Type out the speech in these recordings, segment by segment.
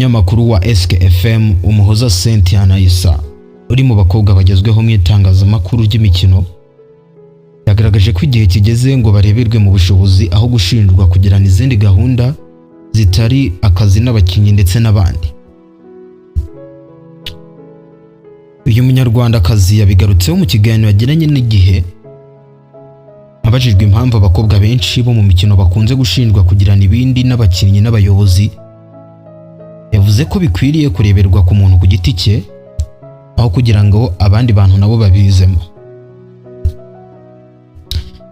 Umunyamakuru wa SKFM Umuhoza Cynthia Nayisa, uri mu bakobwa bagezweho mu itangazamakuru ry'imikino, yagaragaje ko igihe kigeze ngo bareberwe mu bushobozi aho gushinjwa kugirana izindi gahunda zitari akazi n'abakinnyi ndetse n'abandi. Uyu munyarwandakazi yabigarutseho mu kiganiro yagiranye n'Igihe, abajijwe impamvu abakobwa benshi bo mu mikino bakunze gushinjwa kugirana ibindi n'abakinnyi n'abayobozi. Yavuze ko bikwiriye kureberwa ku muntu ku giti cye aho kugira ngo abandi bantu nabo babizemo.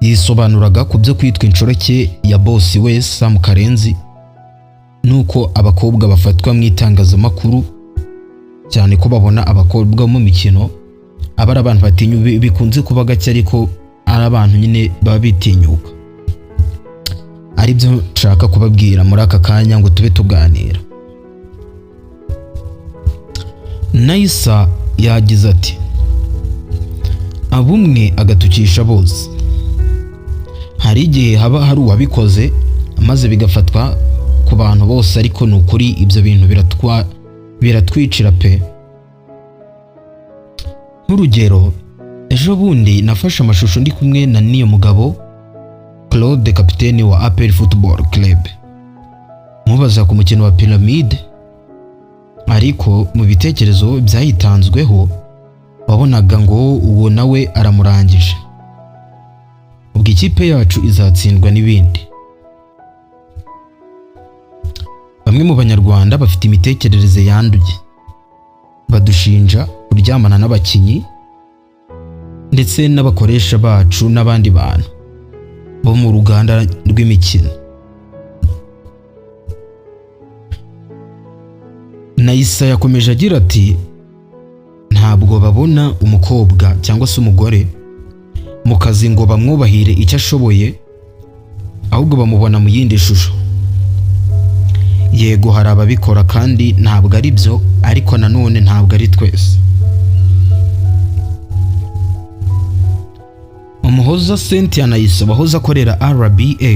Yisobanuraga ku byo kwitwa inshoreke ya bosi we Sam Karenzi, nuko abakobwa bafatwa mu itangazamakuru cyane ko babona abakobwa mu mikino aba ari abantu batinya, bikunze kuba gake, ariko ari abantu nyine baba bitinyuka, aribyo nshaka kubabwira muri aka kanya ngo tube tuganira. Nayisa yagize ati: "Abumwe agatukisha bose. Hari igihe haba hari uwabikoze maze bigafatwa ku bantu bose, ariko ni ukuri ibyo bintu biratwicira pe. Nk'urugero, ejo bundi nafashe amashusho ndi kumwe na niyo mugabo Claude, kapiteni wa APR Football Club, mubaza ku mukino wa Pyramide, ariko mu bitekerezo byayitanzweho wabonaga ngo uwo nawe aramurangije, ubwo ikipe yacu izatsindwa n'ibindi. Bamwe mu Banyarwanda bafite imitekerereze yanduye, badushinja kuryamana n'abakinnyi ndetse n'abakoresha bacu n'abandi bantu bo mu ruganda rw'imikino." Nayisa yakomeje agira ati: "Ntabwo babona umukobwa cyangwa se umugore mu kazi ngo bamwubahire icyo ashoboye, ahubwo bamubona mu yindi shusho. Yego hari ababikora kandi ntabwo ari byo, ariko nanone ntabwo ari twese." Umuhoza Cynthia Nayisa wahoze akorera RBA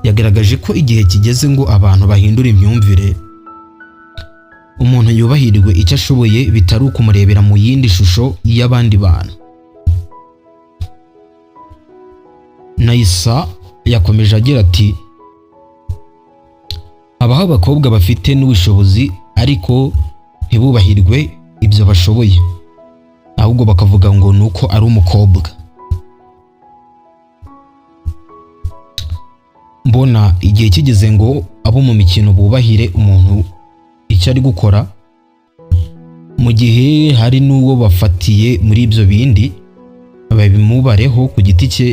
yagaragaje ko igihe kigeze ngo abantu bahindure imyumvire, umuntu yubahirwe icyo ashoboye bitari ukumurebera mu yindi shusho y'abandi bantu. Nayisa yakomeje agira ati: "Habaho abakobwa bafite n'ubushobozi ariko ntibubahirwe ibyo bashoboye, ahubwo bakavuga ngo ni uko ari umukobwa. Mbona igihe kigeze ngo abo mu mikino bubahire umuntu icyo ari gukora, mu gihe hari n'uwo bafatiye muri ibyo bindi babimubareho ku giti cye,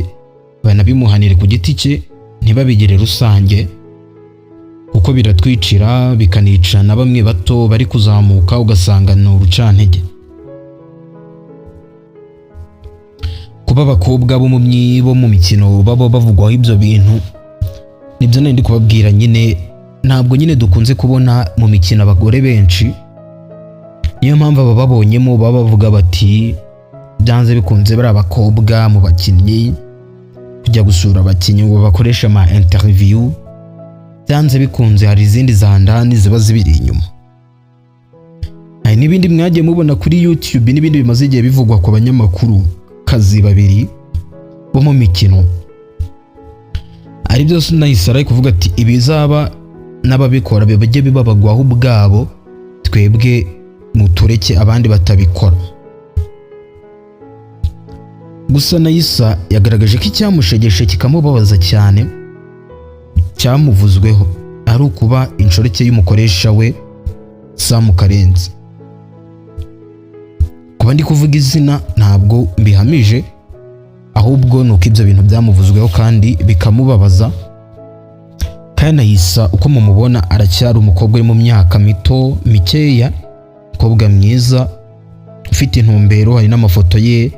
banabimuhanire ku giti cye, ntibabigire rusange, kuko biratwicira bikanica na bamwe bato bari kuzamuka, ugasanga ni urucantege. Kuba abakobwa bo mu mikino baba bavugwaho ibyo bintu, nibyo nari ndi kubabwira nyine. Ntabwo nyine dukunze kubona mu mikino abagore benshi, niyo mpamvu aba babonyemo baba bavuga bati byanze bikunze bari abakobwa mu bakinnyi, kujya gusura abakinnyi ngo bakoreshe ama interview, byanze bikunze hari izindi za ndani ziba zibiri inyuma. Hari n'ibindi mwagiye mubona kuri YouTube n'ibindi bimaze igihe bivugwa ku banyamakuru kazi babiri bo mu mikino, ari byose nahise ari kuvuga ati ibizaba n'ababikora bijye bibabagwaho ubwabo, twebwe mutureke abandi batabikora. Gusa Nayisa yagaragaje ko icyamushegeshe kikamubabaza cyane cyamuvuzweho ari ukuba inshoreke y'umukoresha we Sam Karenzi. Kuba ndi kuvuga izina ntabwo mbihamije, ahubwo ni uko ibyo bintu byamuvuzweho kandi bikamubabaza. Kandi Nayisa uko mumubona aracyari umukobwa uri mu myaka mito mikeya, umukobwa mwiza ufite intumbero. Hari n'amafoto ye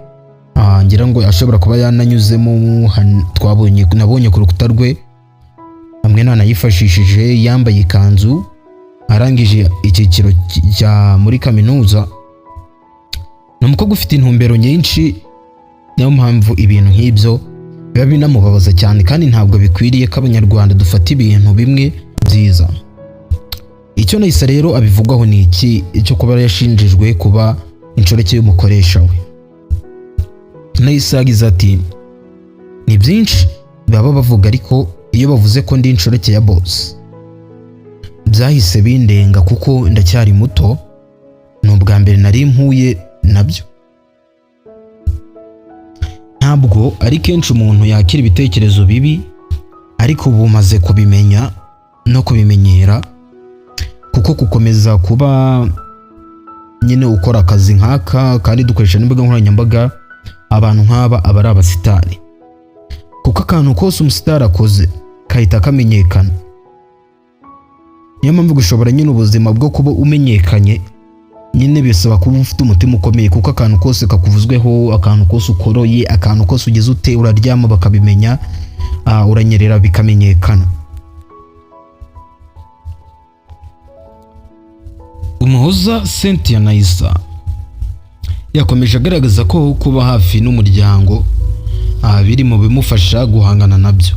ngira ngo ashobora kuba yananyuzemo, twabonye, nabonye ku rukuta rwe hamwe nanayifashishije, yambaye ikanzu arangije icyiciro cya muri kaminuza. Ni umukobwa ufite intumbero nyinshi, niyo mpamvu ibintu nk'ibyo biba binamubabaza cyane, kandi ntabwo bikwiriye ko Abanyarwanda dufata ibintu bimwe byiza. Icyo Nayisa rero abivugaho ni iki cyo kuba yashinjijwe kuba inshoreke y'umukoresha we? Nayisa yagize ati: "Ni byinshi baba bavuga, ariko iyo bavuze ko ndi inshoreke ya boss byahise bindenga kuko ndacyari muto, ni ubwa mbere nari mpuye nabyo. Ntabwo ari kenshi umuntu yakira ibitekerezo bibi, ariko ubu maze kubimenya no kubimenyera, kuko gukomeza kuba nyine ukora akazi nk'aka kandi dukoresha n'imbuga nkoranyambaga, abantu nk'aba aba ari abasitari, kuko akantu kose umusitari akoze kahita kamenyekana. Niyo mpamvu gushobora nyine ubuzima bwo kuba umenyekanye nyine bisaba kuba ufite umutima ukomeye, kuko akantu kose kakuvuzweho, akantu kose ukoroye, akantu kose ugize ute, uraryama bakabimenya, uranyerera bikamenyekana." Umuhoza Cynthia Nayisa yakomeje agaragaza ko kuba hafi n'umuryango biri mu bimufasha guhangana nabyo.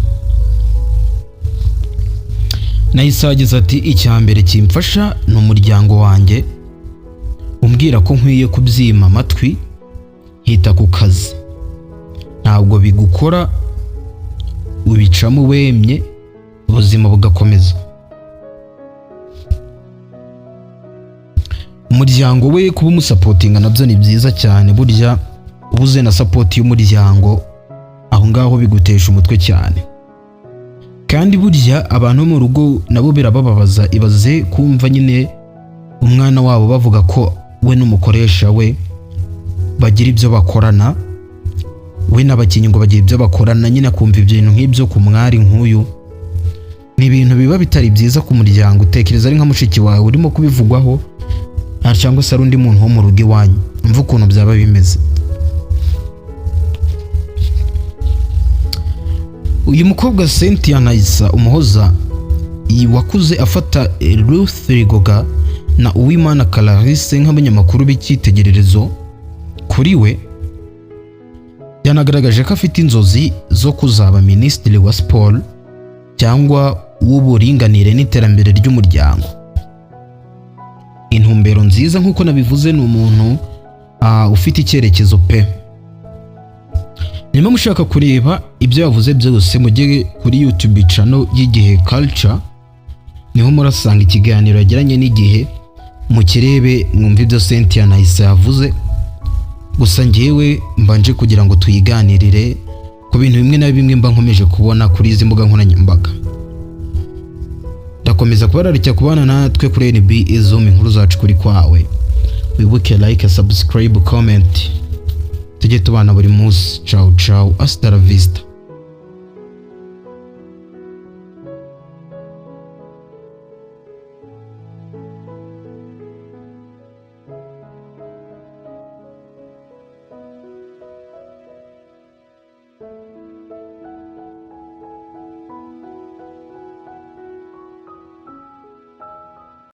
Nayisa yagize ati: "Icya mbere kimfasha ni umuryango wanjye umbwira ko nkwiye kubyima amatwi nkita ku kazi. Ntabwo bigukora, ubicamo wemye, ubuzima bugakomeza." Umuryango we kuba umusapotinga nabyo ni byiza cyane. Burya ubuze na support y'umuryango, aho ngaho bigutesha umutwe cyane. Kandi burya abantu bo mu rugo nabo birabababaza. Ibaze kumva nyine umwana wabo bavuga ko we n'umukoresha we bagira ibyo bakorana, we n'abakinnyi ngo bagira ibyo bakorana, nyine akumva ibintu nk'ibyo ku mwari nk'uyu, ni ibintu biba bitari byiza ku muryango. Utekereza ari nka mushiki wawe urimo kubivugwaho, cyangwa se ari undi muntu wo mu rugo iwanyu, umva ukuntu byaba bimeze. Uyu mukobwa Cynthia Nayisa Umuhoza wakuze afata Ruth Rigoga na Uwimana Clarisse nk'abanyamakuru b'icyitegererezo kuri we, yanagaragaje ko afite inzozi zo kuzaba minisitiri wa siporo cyangwa w'uburinganire n'iterambere ry'umuryango. Intumbero nziza, nk'uko nabivuze, ni umuntu ufite icyerekezo pe. Niba mushaka kureba ibyo yavuze byose, mujye kuri YouTube channel y'Igihe Culture, niho murasanga ikiganiro yagiranye n'Igihe, mukirebe mwumve ibyo Cynthia Nayisa yavuze. Gusa njyewe mbanje kugira ngo tuyiganirire ku bintu bimwe na bimwe mba nkomeje kubona kuri izi mbuga nkoranyambaga. Ndakomeza kubararikira kubana natwe kuri NB Zoom, inkuru zacu kuri kwawe. Wibuke like, subscribe, comment, tujye tubana buri munsi. Ciao ciao, hasta la vista.